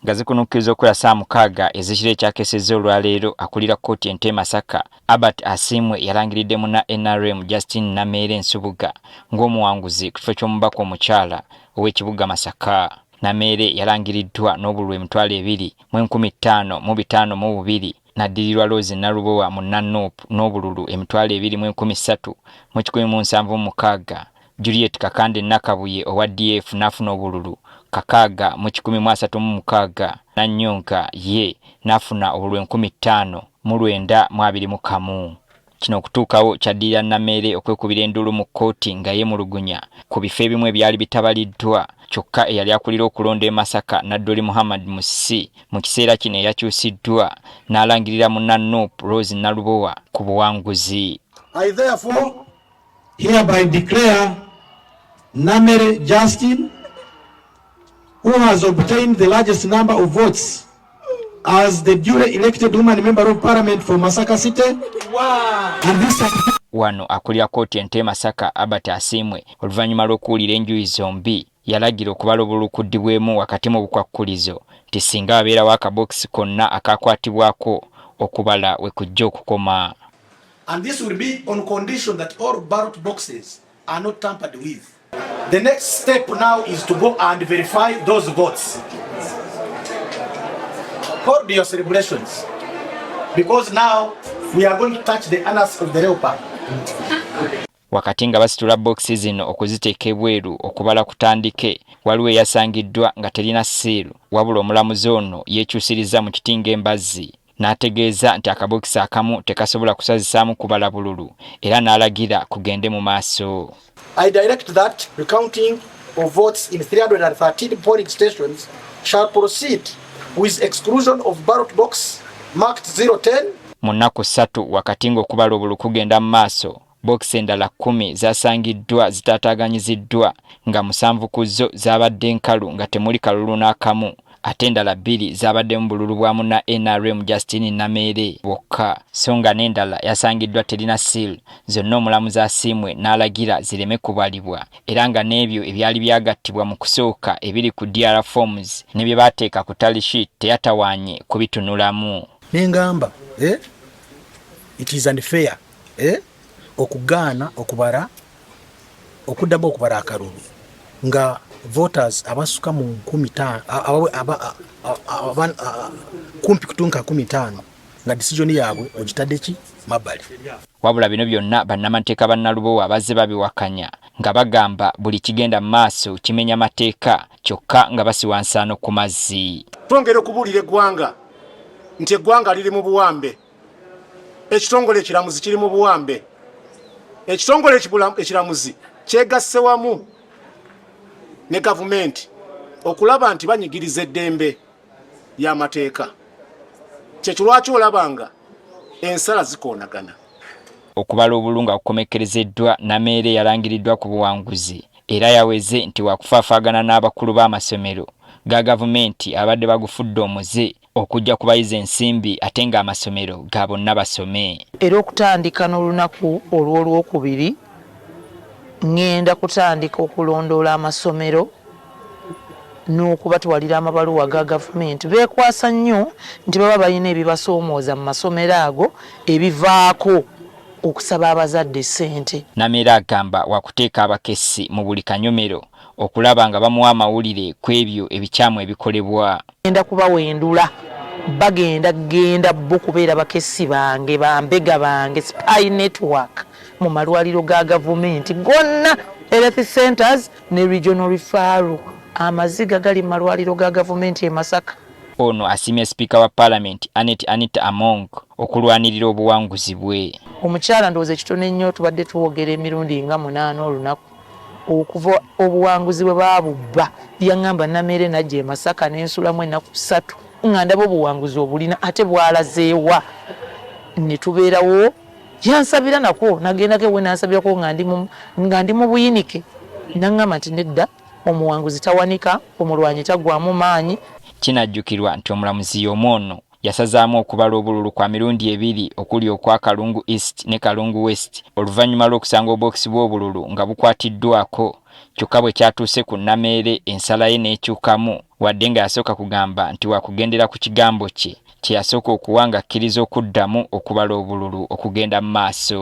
Nga zikunukkiriza okukola ssaawa 6 ez'ekiro ekyakesezza olwaleero, akulira kkooti ento e Masaka, Albert Asiimwe, yalangiridde munna NRM Justin Nameere Nsubuga ng'omuwanguzi ku kifo ky'omubaka omukyala ow'ekibuga Masaka. Nameere yalangiriddwa n'obululu 20,552, n'addirirwa Rose Nalubowa munna NUP n'obululu 23,176. Juliet Kakande Nakabuye owa DF n'afuna obululu 1,60136, Nannyonga ye n'afuna obululu 5,921. Kino okutuukawo kyaddirira Nameere okwekubira enduulu mu kkooti nga yeemulugunya ku bifo ebimu ebyali bitabaliddwa. Kyokka eyali akulira okulonda e Masaka, Nadduli Muhammad Musisi, mu kiseera kino eyakyusiddwa, n'alangirira munna NUP Rose Nalubowa ku buwanguzi. I therefore hereby declare Namere Justin, who has obtained the largest number of votes, as the duly elected woman member of parliament for Masaka City. And this Wano akulira kkooti ento e Masaka, Albert Asiimwe, oluvannyuma lw'okuwulira enjuyi zombi, yalagira okubala obululu kuddibwemu wakati mu bukwakkulizo nti singa wabeerawo akabokisi konna akakwatibwako, okubala we kujja okukoma. And this will be on condition that all ballot boxes are not tampered with. The next step now is to go and verify those votes. Hold your celebrations, because now we are going to touch the anus of the leopard. Wakati nga basitula bokisi zino okuziteeka ebweru okubala kutandike, waliwo eyasangiddwa nga terina seal, wabula omulamuzi ono yeekyusiriza mu kiti ng'embazzi n'ategeeza nti akabokisi akamu tekasobola kusazisaamu kubala bululu, era n'alagira kugende mu maaso. I direct that recounting of votes in 313 polling stations shall proceed with exclusion of ballot box marked 010. Mu nnaku 3, wakati ng'okubala obululu kugenda mu maaso, bokisi endala 10 zasangiddwa zitaataaganyiziddwa, nga musanvu ku zo zaabadde nkalu nga temuli kalulu n'akamu, ate endala bbiri zabaddemu bululu bwa munna NRM Justin Nameere bwokka, so nga n'endala yasangiddwa terina seal. Zonna omulamuzi Asiimwe n'alagira zireme kubalibwa, era nga n'ebyo ebyali byagattibwa mu kusooka ebiri ku DR forms ne bye baateeka ku tally sheet teyatawaanye kubitunulamu. Nengamba, eh? It is unfair, eh? Okugaana okubala, okuddamu okubala akalulu nga voters abasuka mu 5,000, kumpi kutunka 5,000, nga decision yaabwe ogitadde ki mabbali. Wabula bino byonna bannamateeka ba Nalubowa bazze babiwakanya nga bagamba buli kigenda mu maaso kimenya mateeka, kyokka nga basiwa nsaano ku mazzi. Twongera okubuulira eggwanga nti eggwanga liri mu buwambe, ekitongole ekiramuzi kiri mu buwambe. Ekitongole ekiramuzi kyegasse wamu ne gavumenti okulaba nti banyigiriza eddembe ly'amateeka. Kyekyo lwaki olaba nga ensala zikoonagana. Okubala obululu nga kukomekkerezeddwa, Nameere yalangiriddwa ku buwanguzi, era yaweze nti wakufaafaagana n'abakulu b'amasomero ga gavumenti abadde bagufudde omuze okujja kubayiza ensimbi, ate ng'amasomero ga bonna basome. Era okutandika n'olunaku olw'olwokubiri, ŋŋenda kutandika okulondoola amasomero n'okubatwalira amabaluwa ga gavumenti. Beekwasa nnyo nti baba balina ebibasoomooza mu masomero ago ebivaako okusaba abazadde ssente. Nameere agamba wakuteeka abakessi mu buli kanyomero okulaba nga bamuwa amawulire ku ebyo ebikyamu ebikolebwa. Genda kubawendula, bagenda genda bo kubeera bakessi bange, bambega bange, spy network mu malwaliro ga gavumenti gonna, health centers ne regional referral. Amaziga gali mu malwaliro ga gavumenti e Masaka. Ono asiimye sipiika wa paalamenti Annet Anita Among okulwanirira obuwanguzi bwe. Omukyala ndowooza ekitono ennyo tubadde tuwogera emirundi nga munaana olunaku okuva obuwanguzi bwe baabubba. Yaŋŋamba Nameere najja e Masaka n'ensulamu ennaku 3 nga ndaba obuwanguzi obulina ate bwalazeewa, ne tubeerawo. Yansabira nako, nagendako ewe nansabirako nga ndi mu buyinike, naŋŋamba nti nedda, omuwanguzi tawanika, omulwanyi taggwamu maanyi. Kinajjukirwa nti omulamuzi y'omu ono yasazaamu okubala obululu kwa mirundi ebiri, okuli okwa Kalungu East ne Kalungu West, oluvannyuma lw'okusanga obwokisi bw'obululu nga bukwatiddwako. Kyokka bwe kyatuuse ku Nameere ensala ye n'ekyukamu wadde nga yasooka kugamba nti waakugendera ku kigambo kye kye yasooka okuwa ng'akkiriza okuddamu okubala obululu okugenda mu maaso.